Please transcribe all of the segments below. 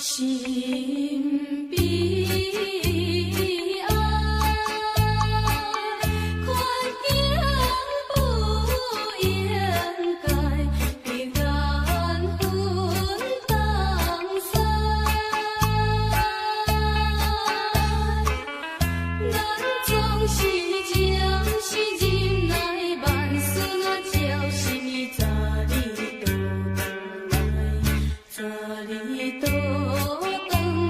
心悲哀，環境不應該，彼緣分東西。咱總是情是忍耐，萬事若照心意，十里倒轉來，十里倒轉來。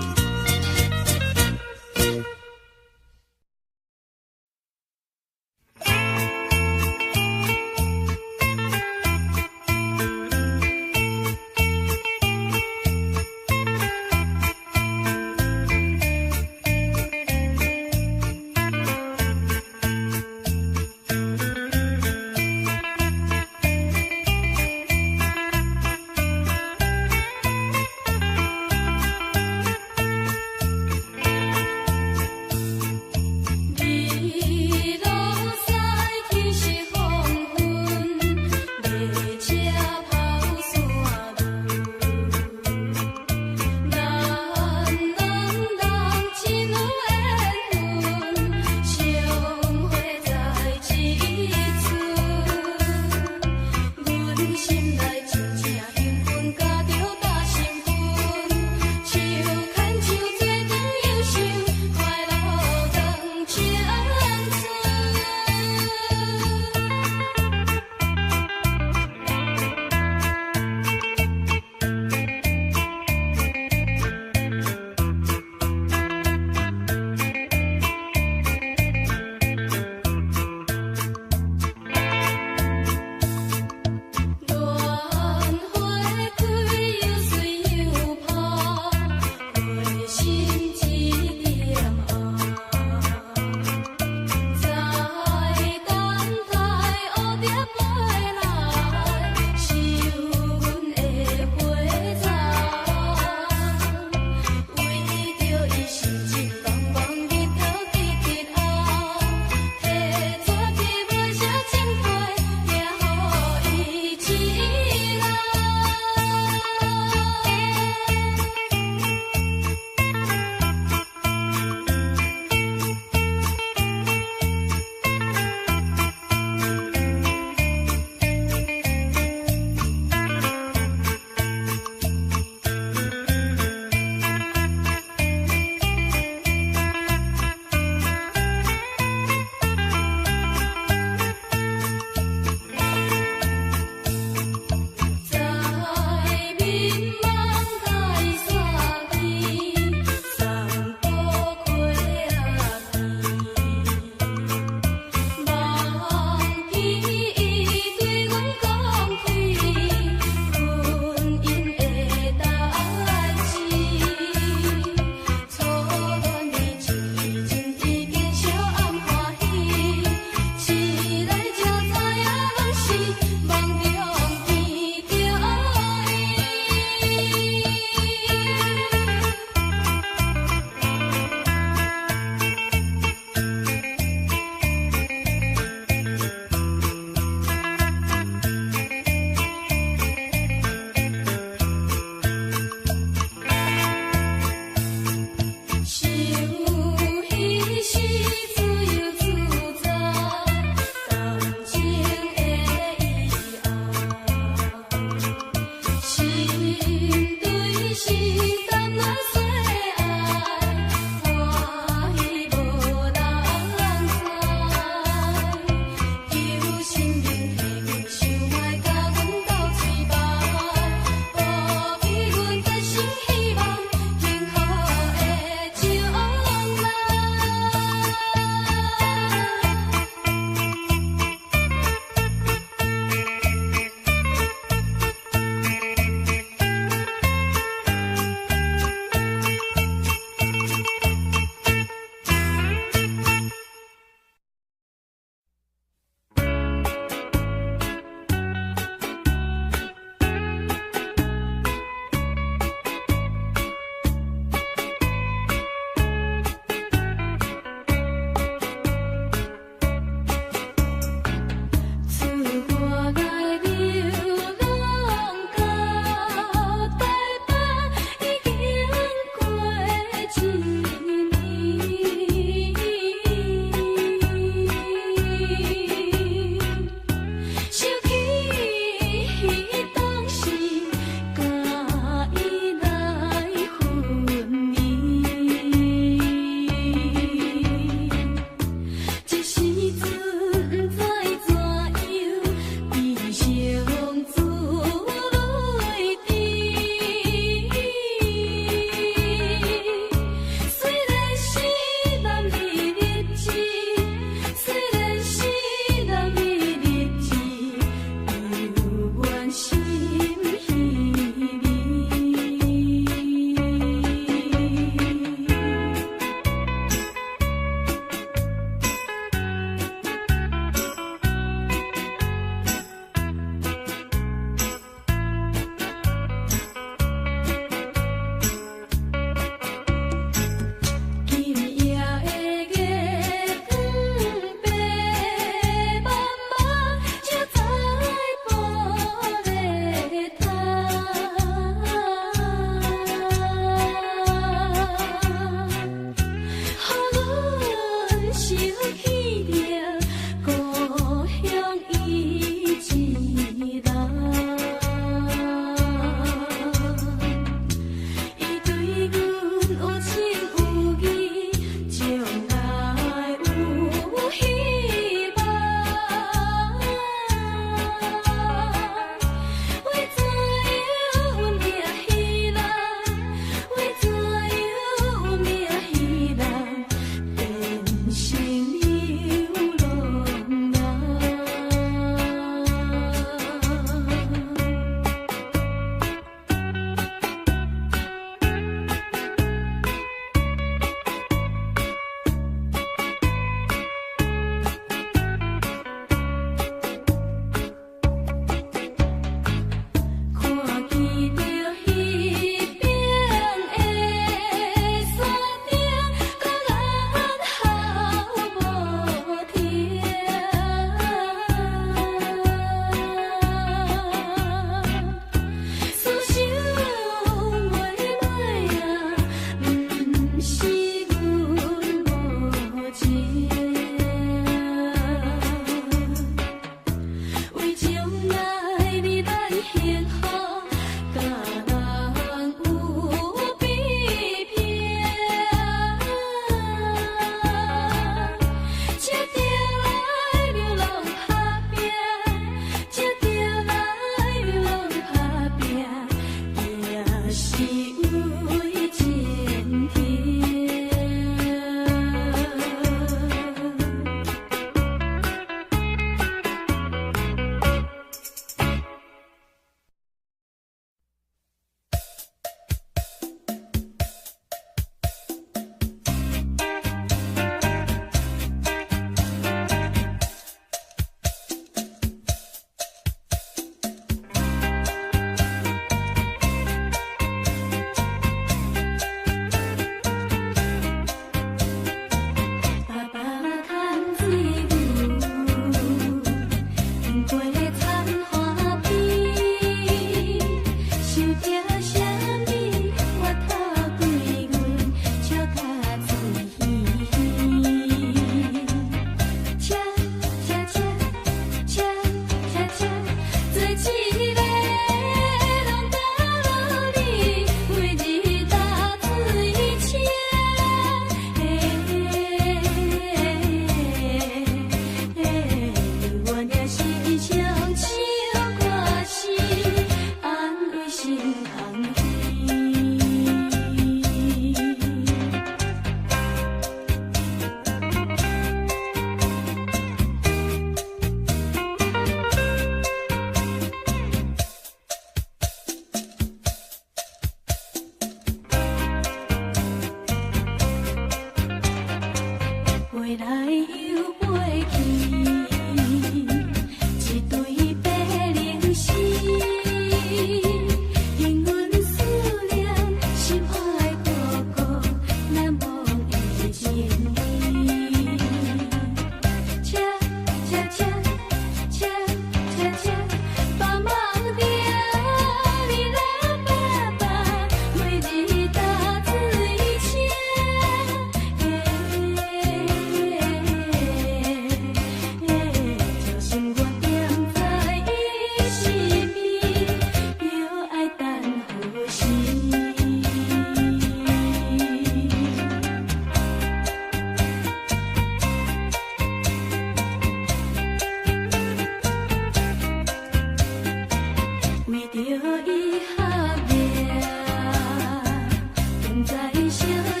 城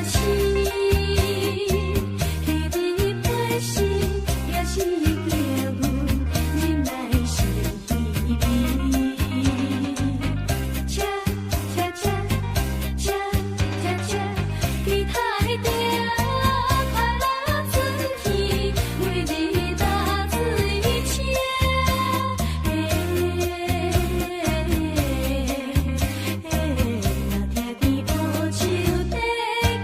市，彼日百姓也是叫阮忍耐是稀微。车车车车车车，其他的定快乐春天，每日搭水车。嘿，若听见乌树在叫，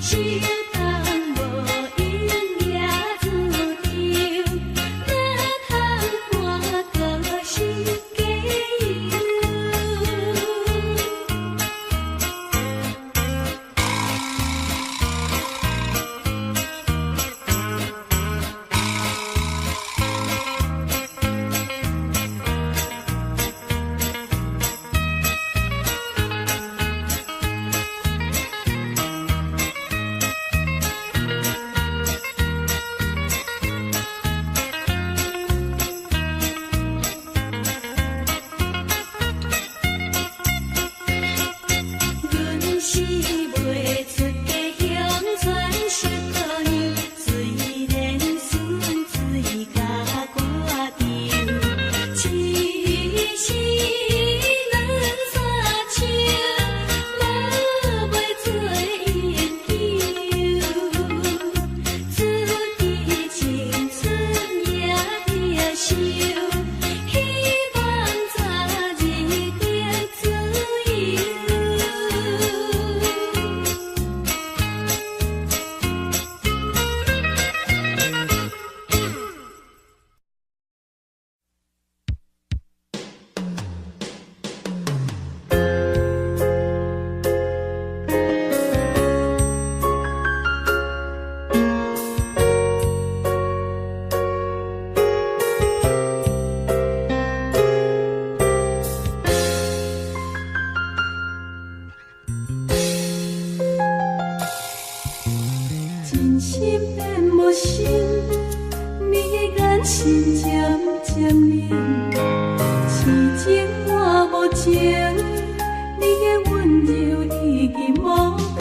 相共無閒掠主張，哪通換個新家遊？阮是袂出家鄉村熟姑娘，雖然孫水甲歌唱，一時兩三唱，嘛袂做研究。自己青春也得受，希望早日得自由。真心變無心，你的眼神漸漸冷，痴情換無情，你的溫柔已經無仝，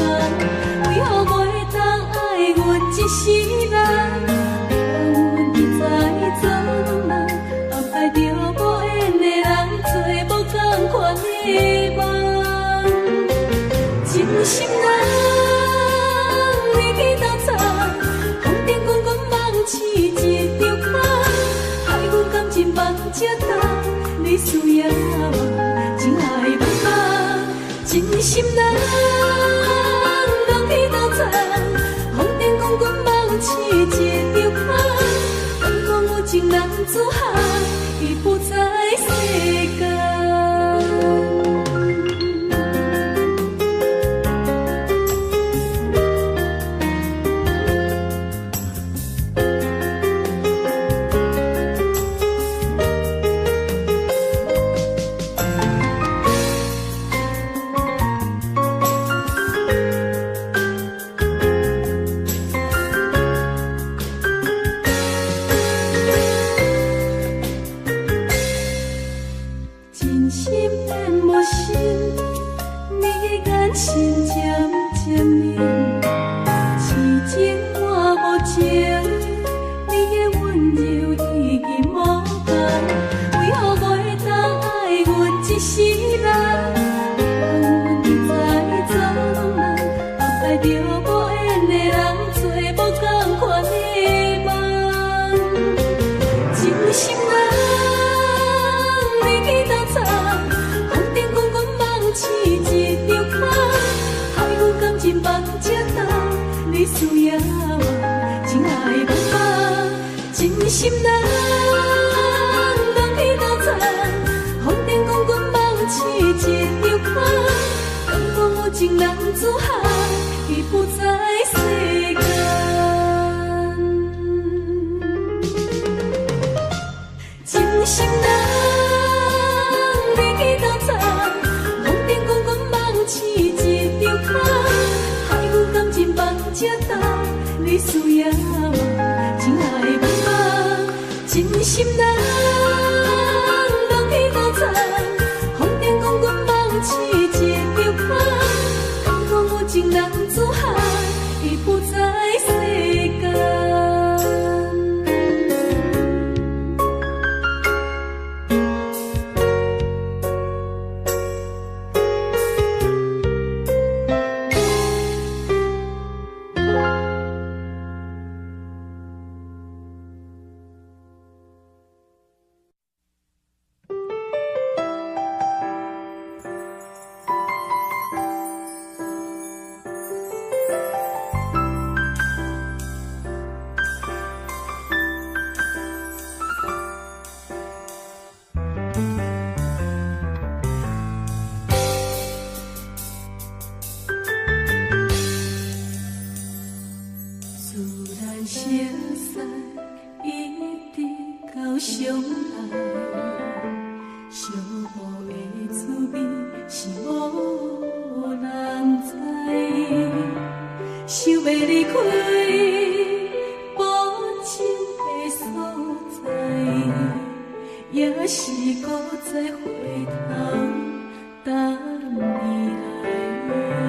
為何袂當愛阮一世人？予阮一再做夢，安排著無緣的人，做無仝款的夢。真心人，你去斗藏，風塵滾滾夢醒一張空，害阮感情放這重，你需要嗎？情愛茫茫，真心人，人去斗藏，風塵滾滾夢醒一張空，敢講有情男子漢，已不在世間。真心變無心，你的眼神漸漸冷，痴情換無情，你的溫柔已經無仝，為何袂當愛阮一世人？予阮一再做夢，安排著無緣的人，做無仝款的夢。真心人，你去斗藏，風塵滾滾夢醒一張空，害阮感情放這重，你需要嗎？情愛茫茫，真心人，人去斗藏，風塵滾滾夢醒一張空，敢講有情男子漢，已不在世間。真心人，你去斗藏，風塵滾滾夢醒一張空，害阮感情放這重，你需要嗎？情愛茫茫，真心人，人去斗藏，風塵滾滾夢醒一張空，敢講有情男子漢，已不在世間。自然熟似，一直到相愛，寂寞的滋味是無人知。想欲離開無情的所在，也是閣再回頭等你來。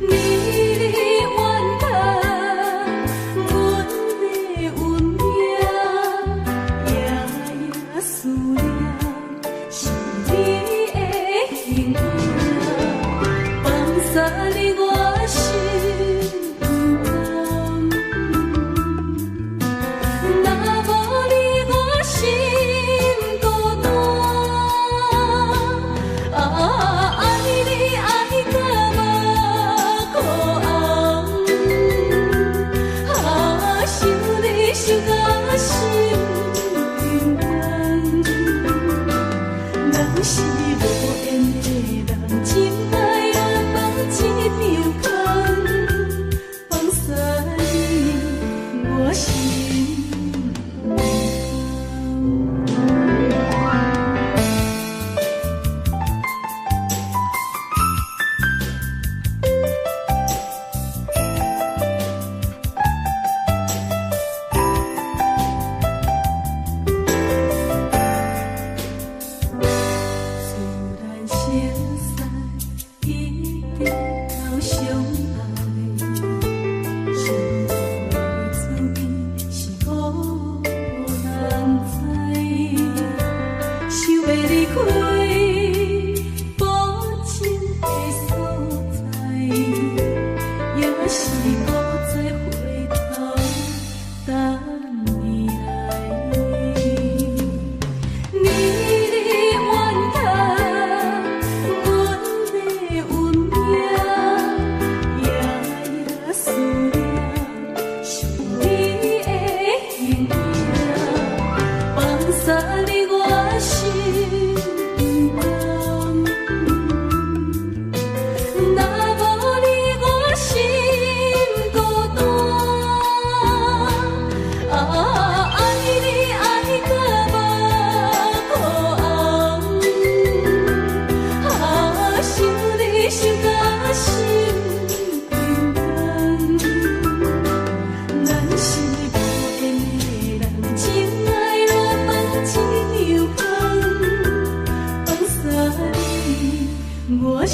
你怨嘆阮的運命，夜夜思念是你的形影，放捨你我心不甘。若無你我心孤單，啊，愛你愛到目眶紅，啊，想你想到心不甘。人是無緣的人，情愛難放一場空，放捨你我心不甘。自然熟似，一直到相愛，寂寞的滋味是無人知。想欲離開無情的所在，也是閣再回頭等你來。你怨嘆阮的運命，夜夜思念是你的形影，放捨你我心不甘。若無你我心孤單，啊，愛你愛到目眶紅，啊，想你想到心不甘。咱是無緣的人，情愛難放一場空，放捨你我心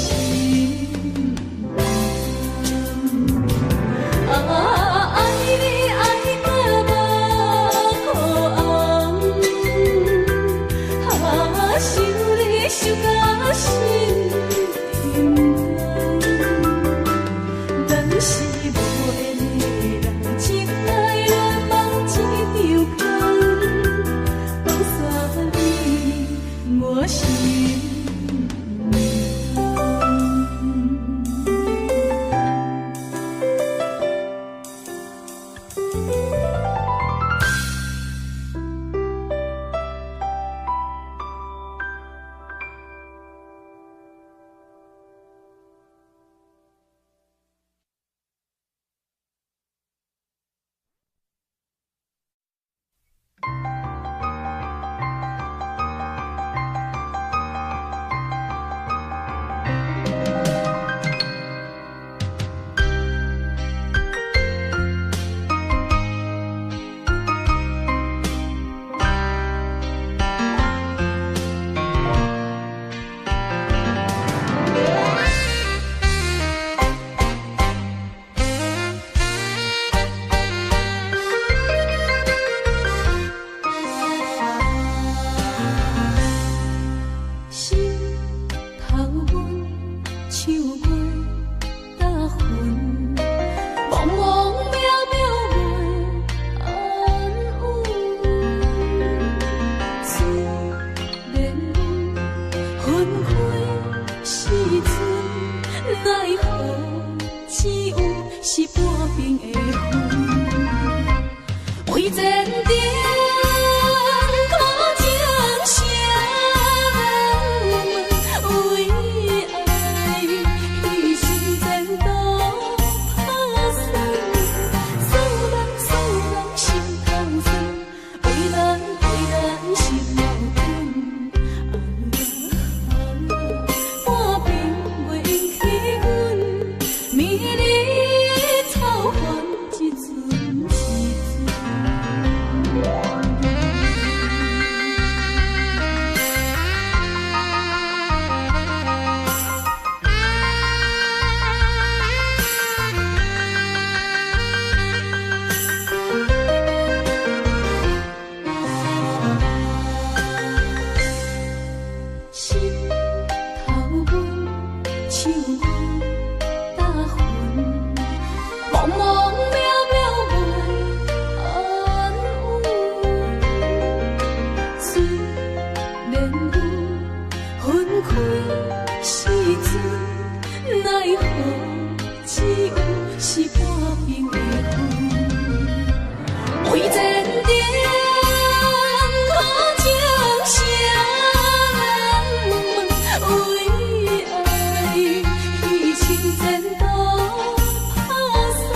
不甘。啊，愛你愛到目眶紅，啊，想你想到心不甘。咱是無緣的人，情愛難放一場空，放捨你我心不甘。心頭阮唱月搭雲，茫茫渺渺袂安穩。自然阮分開時陣，奈何只有是半邊的雲，為前程苦情誰人問？為愛犧牲前途拍算。是半边的云。為前程苦情誰人問？為愛犧牲前途拍算，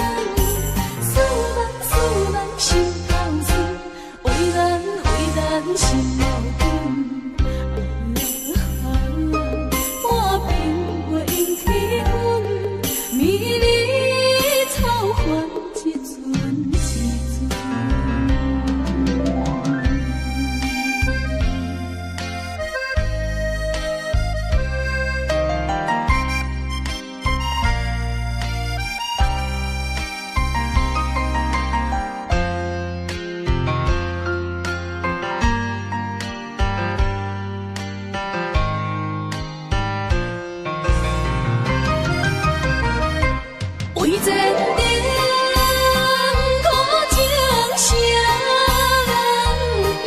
思咱思咱心頭酸，為咱為咱心矛盾。啊，半暝月引起阮，美麗草原一阵一阵。為前程苦情誰人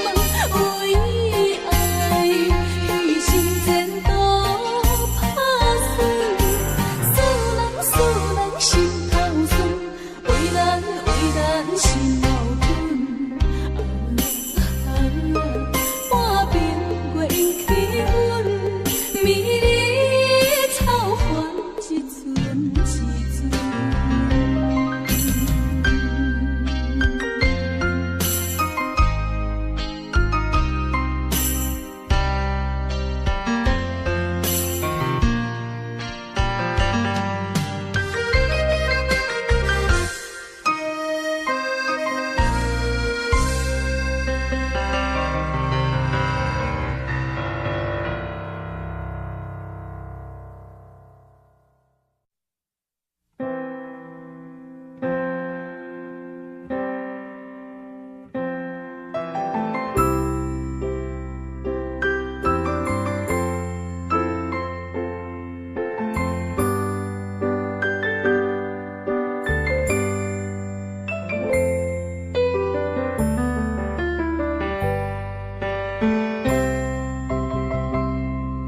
問？為愛犧牲前途拍算，思咱思咱心頭酸，為咱為咱心矛盾。啊，半暝月引起阮，美麗草原一阵一阵。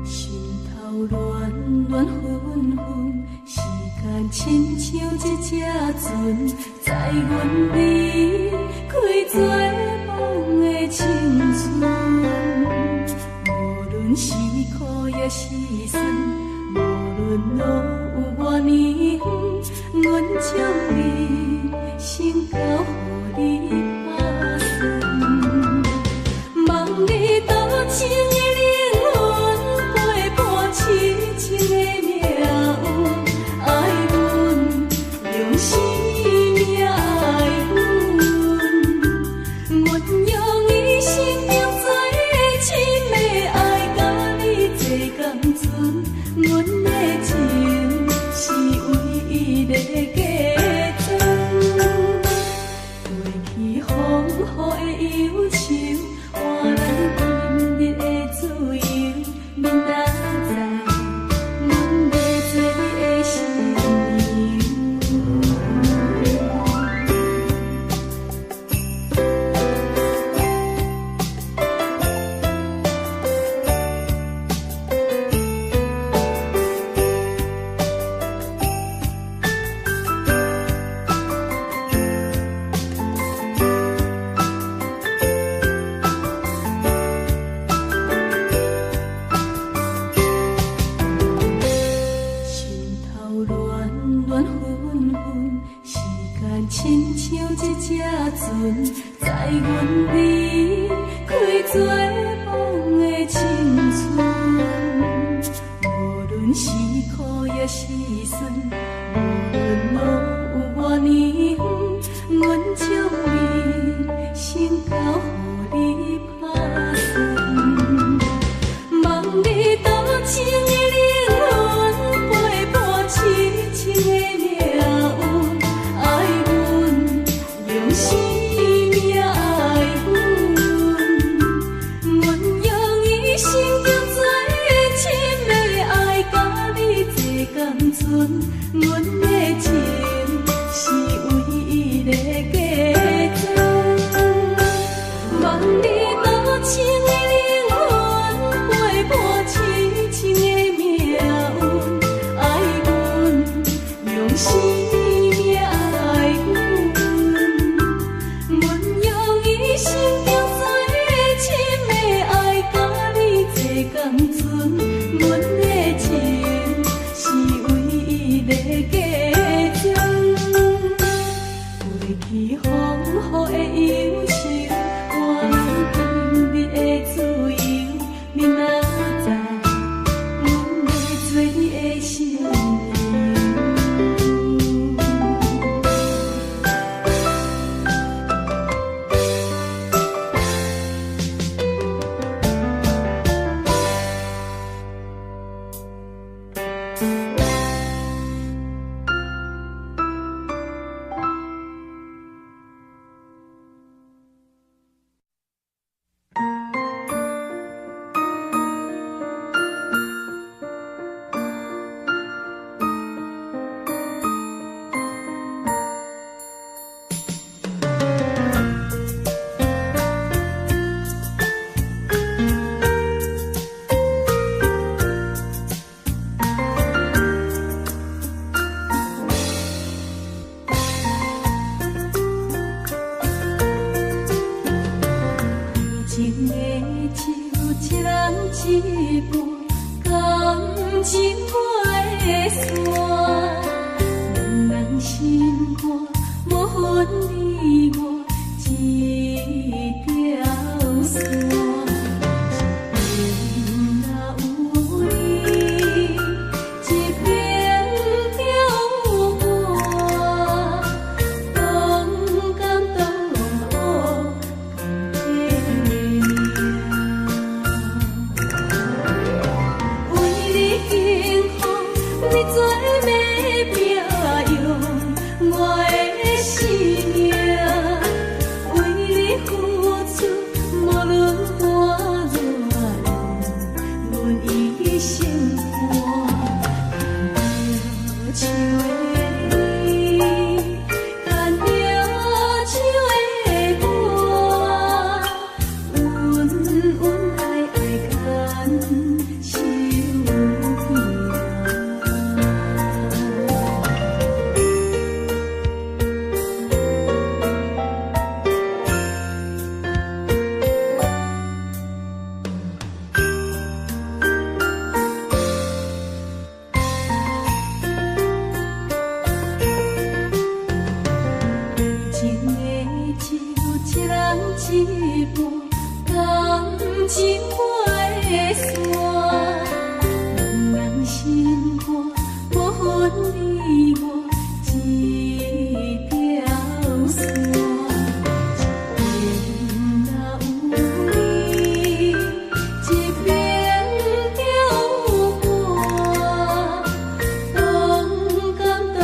心頭亂亂紛紛，時間親像一隻船，載阮離開做夢的青春。無論是苦抑是酸，無論路有偌呢遠，阮將一生交予你拍算。望你多情的靈魂，陪伴痴情的命運，愛阮用生命愛阮，阮用一生中最深的愛，佮你做仝陣，阮的情是唯一的嫁妝。過去風雨的憂愁，換咱今日的自由。明仔載，阮欲做你的新娘。心頭亂亂紛紛，時間親像一隻船，載阮離開做夢的青春。無論是苦抑是酸，無論路有偌呢遠，阮將一生交予你拍算。望你多情的靈魂，陪伴痴情的命運，愛阮用生命愛阮，阮用一生中最深的愛，佮你做仝陣，阮去風雨的憂愁，換阮今日的自由。明仔載，阮欲做你的新娘。情的酒，一人一半，感情袂散。兩人心肝，無分你我這條線。一邊若有你，一邊就有我，同甘同苦共體命。為你幸福，你做欲拼用我的生命。為你付出，無論活偌長，阮一生伴。牽著手的你，牽著手的我，恩恩愛愛牽手行。情的酒，一人一半，感情袂散。兩人心肝，無分你我這條線。一邊若有你，一邊就有我，同甘同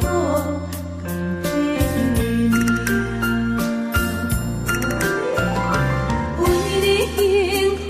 苦共體命。為你幸福，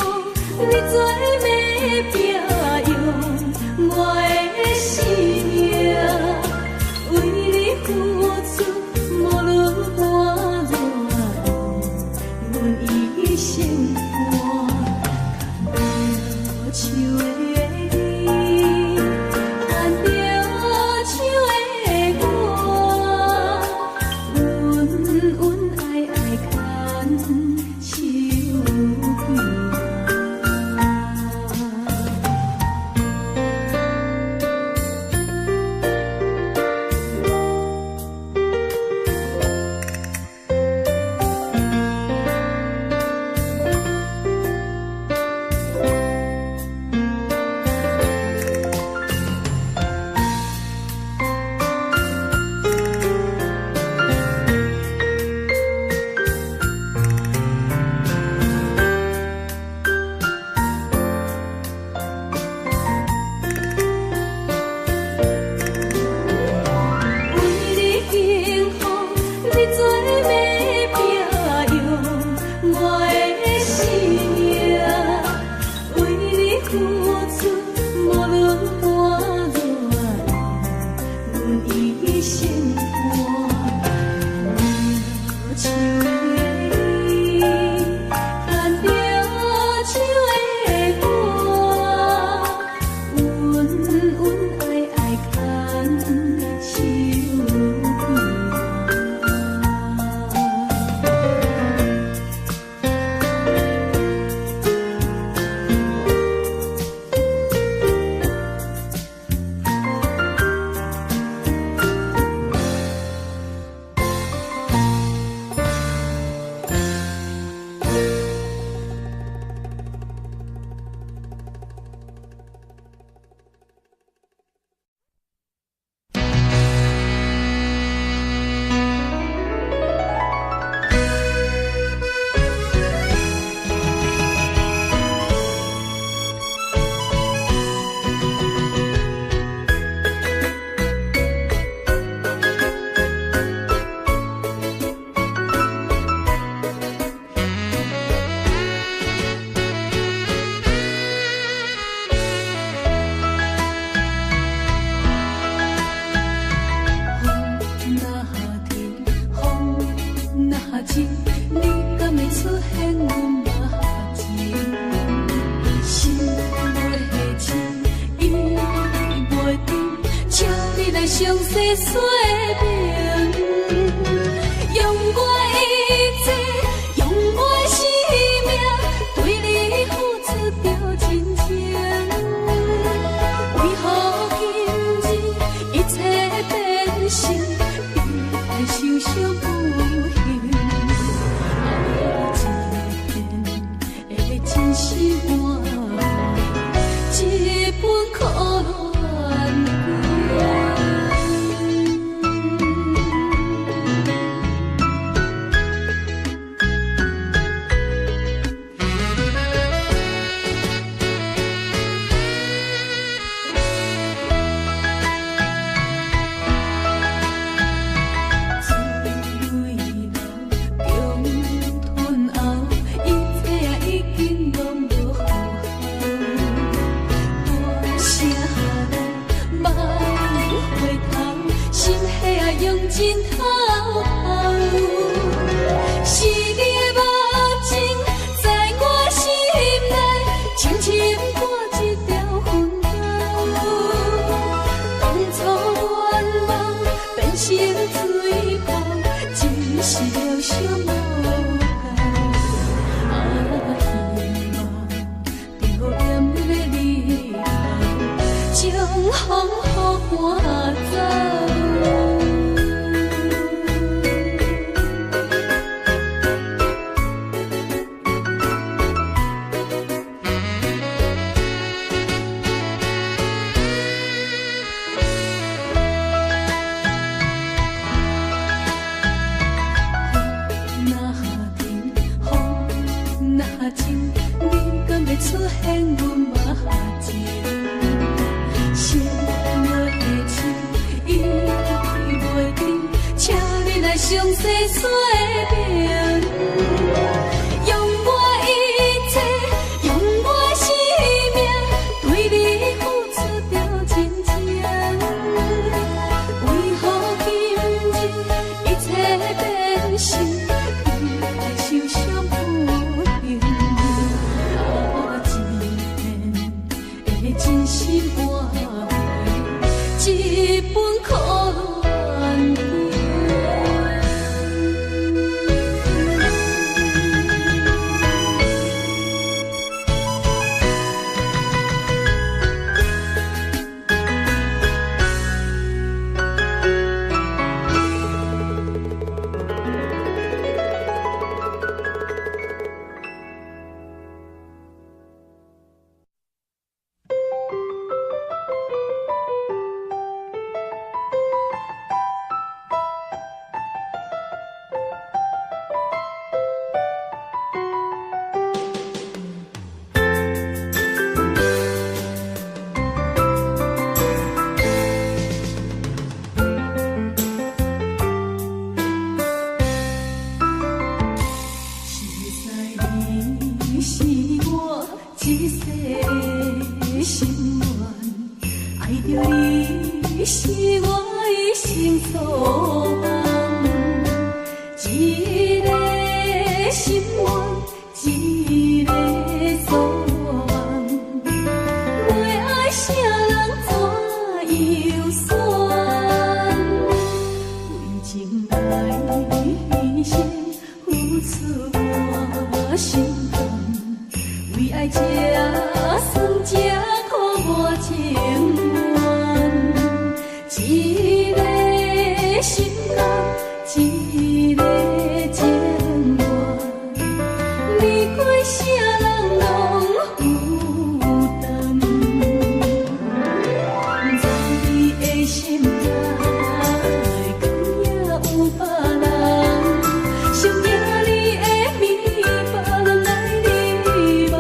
日，你敢會出現阮目前？心袂靜，意袂定，請你來詳細說明。用我一切，用我生命，對你付出著真情。為何今日一切變成悲哀受傷不幸？啊，一片的真心換一份苦戀金。水流強吞後，一切啊已經攏無好。大聲來望回頭，心血啊用盡透透。是你的目睛在我心內，深深割一條痕溝。當初願望變成水泡，真是料想無到。啊，希望著艷你的離頭，將風雨趕走。雨若停，風若靜，你敢會出現阮目前？心袂靜，意袂定，請你來詳細說明。用我一切，用我生命，對你付出著真情。為何今日一切變成悲哀受傷不幸？啊，一片的真心換回一份苦戀金。熟似你是我一世的心願，愛著你是我一生所望。一个心願，一個所望，袂愛啥人怎樣選？為情來犧牲，付出我心甘，為愛這酸這苦我情願。一個心甘，一個情願，離開啥人攏負擔。不知你的心內，敢也有別人？想念你的面，別人愛你夢。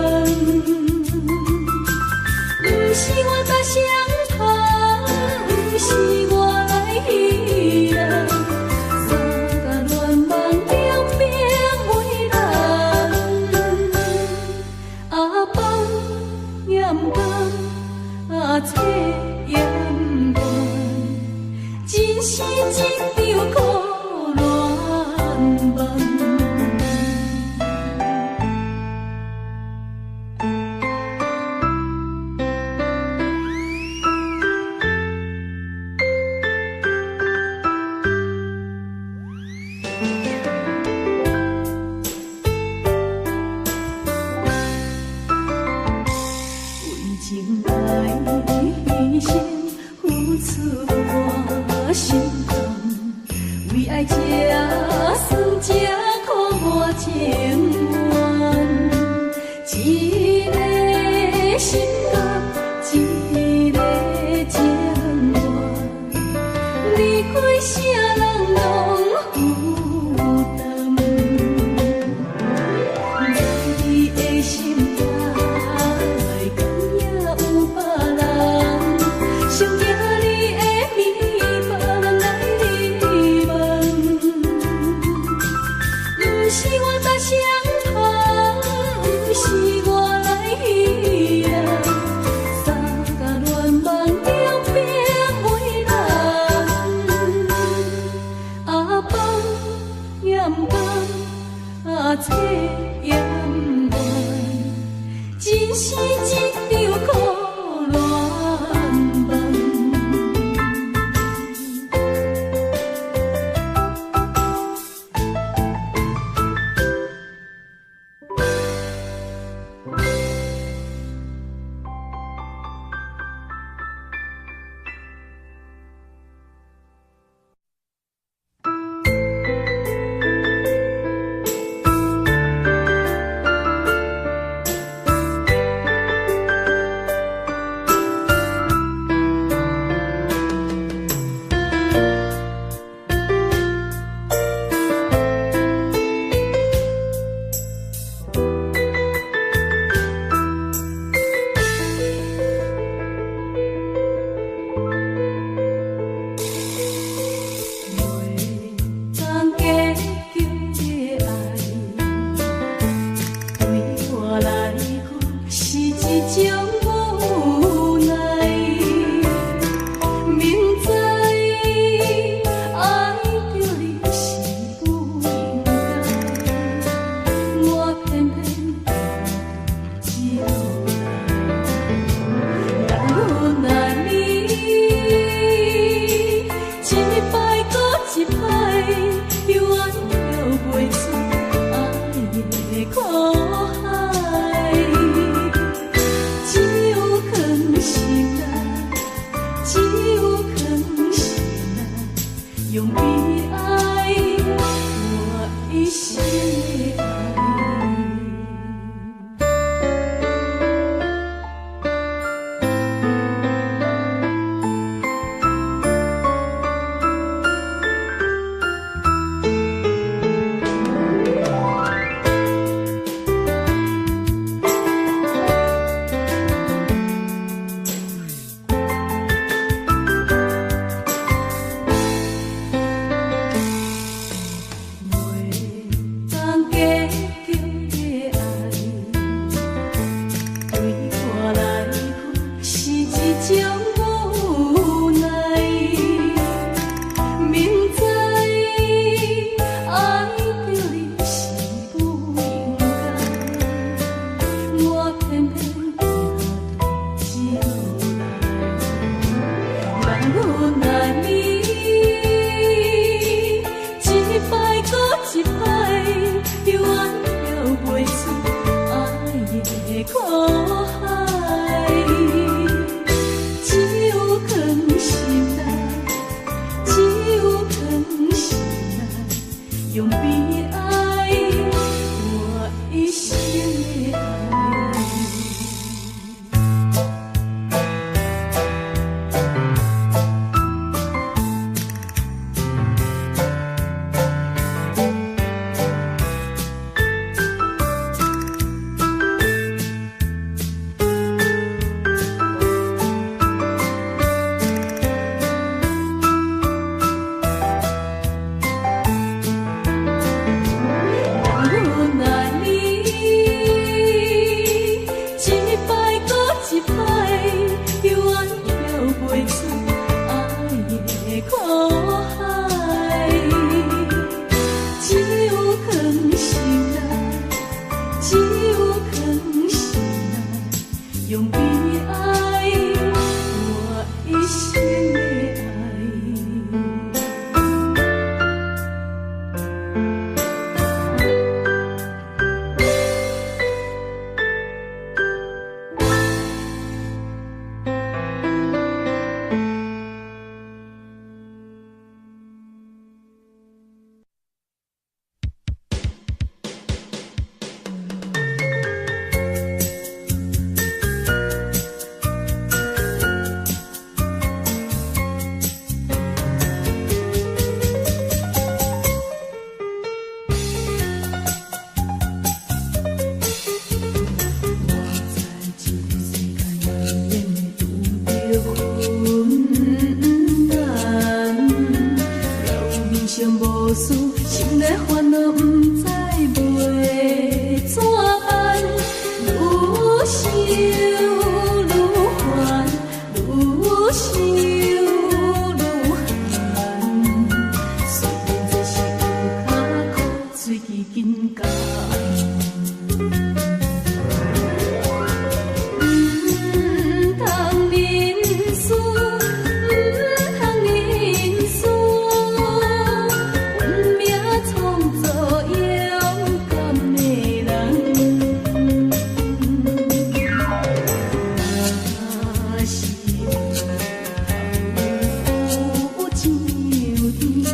酸，這苦我情願。一个心肝，一个情願，離開啥人攏負擔。不知你的心內，敢也有別人？上驚你的面，別人來問。毋是我搭雙旁，毋是我來欺人，三角戀夢了變袂人。阿放也毋甘，阿切也毋願，真是一場苦戀夢。袂當計較的愛，對我來講是一種無奈。明知愛著你是不應該，我偏偏一路來。難難離，一擺閣一擺，猶原跳袂出愛的苦海。只有囥心內，只有囥心內，用悲哀換一生的愛。袂當計較的愛，對我來講是一種無奈。明知愛著你是不應該，我偏偏行對這路來。難難離，一擺閣一擺，猶原跳袂出愛的苦海。只有囥心內，只有囥心內，用悲哀換一生的愛。無事，心內煩惱毋知欲怎辦，愈想愈煩，愈想愈寒。雖然這是有較苦，喙齒緊咬。毋通忍思，毋通忍思，運命創造勇敢的人。若是有一天，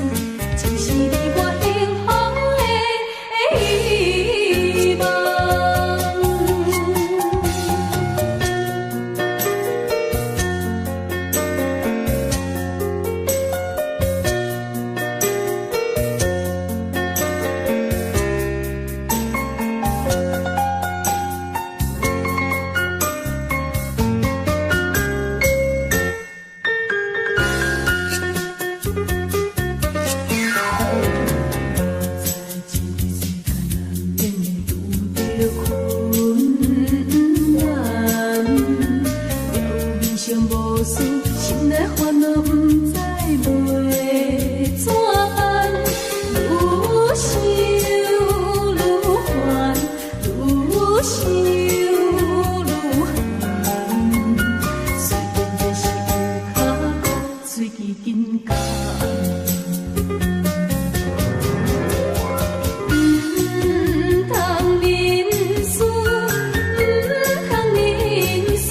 就是你我幸福的希望。在這個世間難免會拄著困難，表面上無事，心內煩惱毋知欲怎辦，愈想愈煩，愈想愈寒。雖然這是有較苦，喙齒緊咬。毋通忍思，毋通忍思，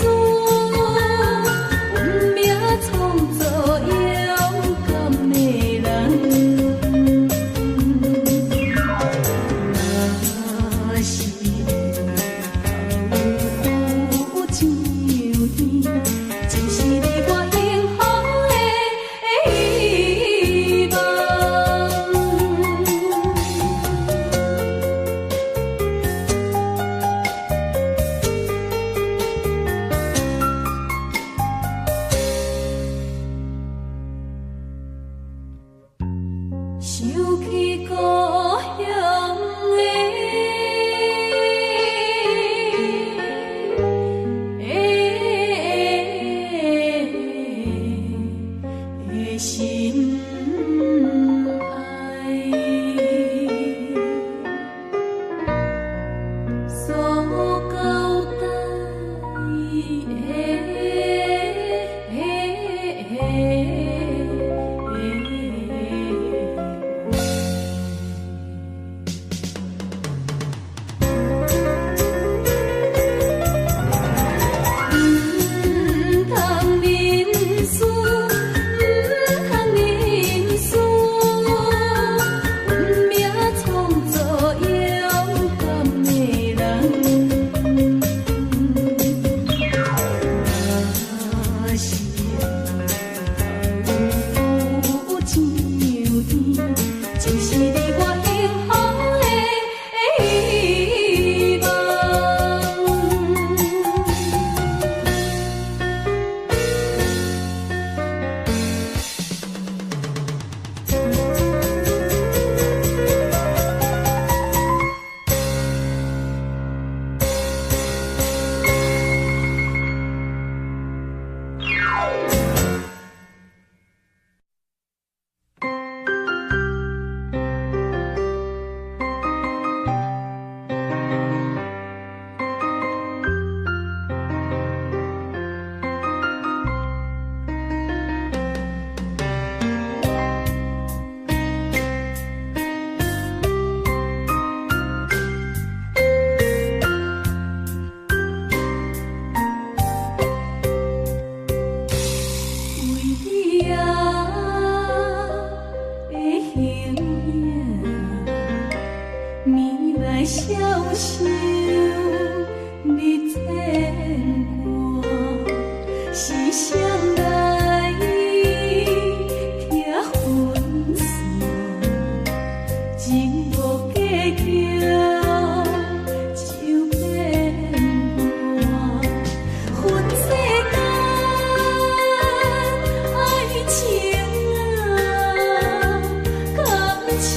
運命創造勇敢的人。若是有一天，就是你我幸福的希望。想起故鄉的心愛，所交代的。毋通忍思，毋通忍思，運命創造勇敢的人。若是有一天，就是你我幸福的希望。為你啊的形影，暝來消瘦，日牵掛，是誰來拆分線？情無計較就變卦，分世間愛情啊，感情。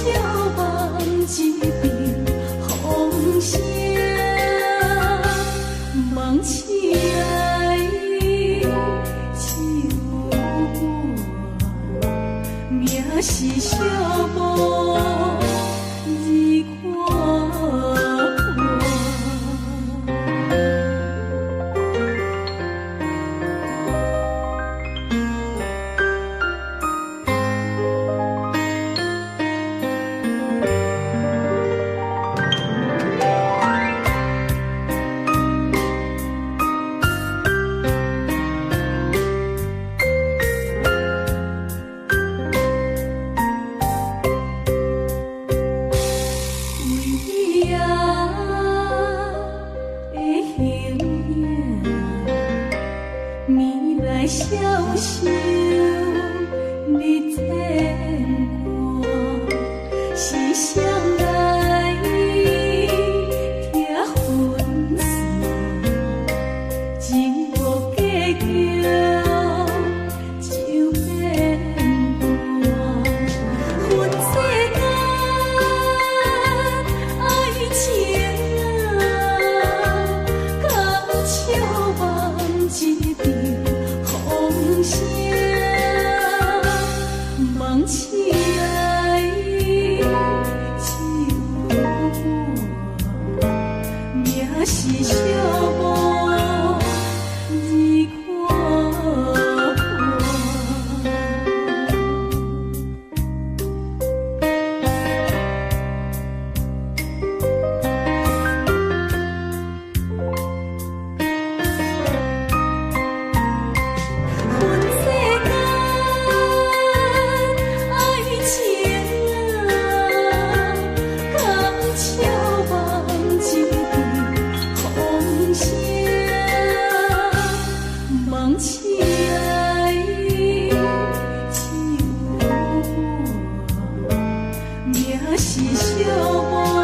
是寂寞二看破。为夜的形影，暝来消瘦日牵挂，是谁来拆分线？情无计较就变卦，分世间爱情啊，敢笑望一场风声，梦醒来只有我，命是寂寞二看破。分世间爱情啊，敢笑望一场风声，梦醒来只有我，命是寂寞。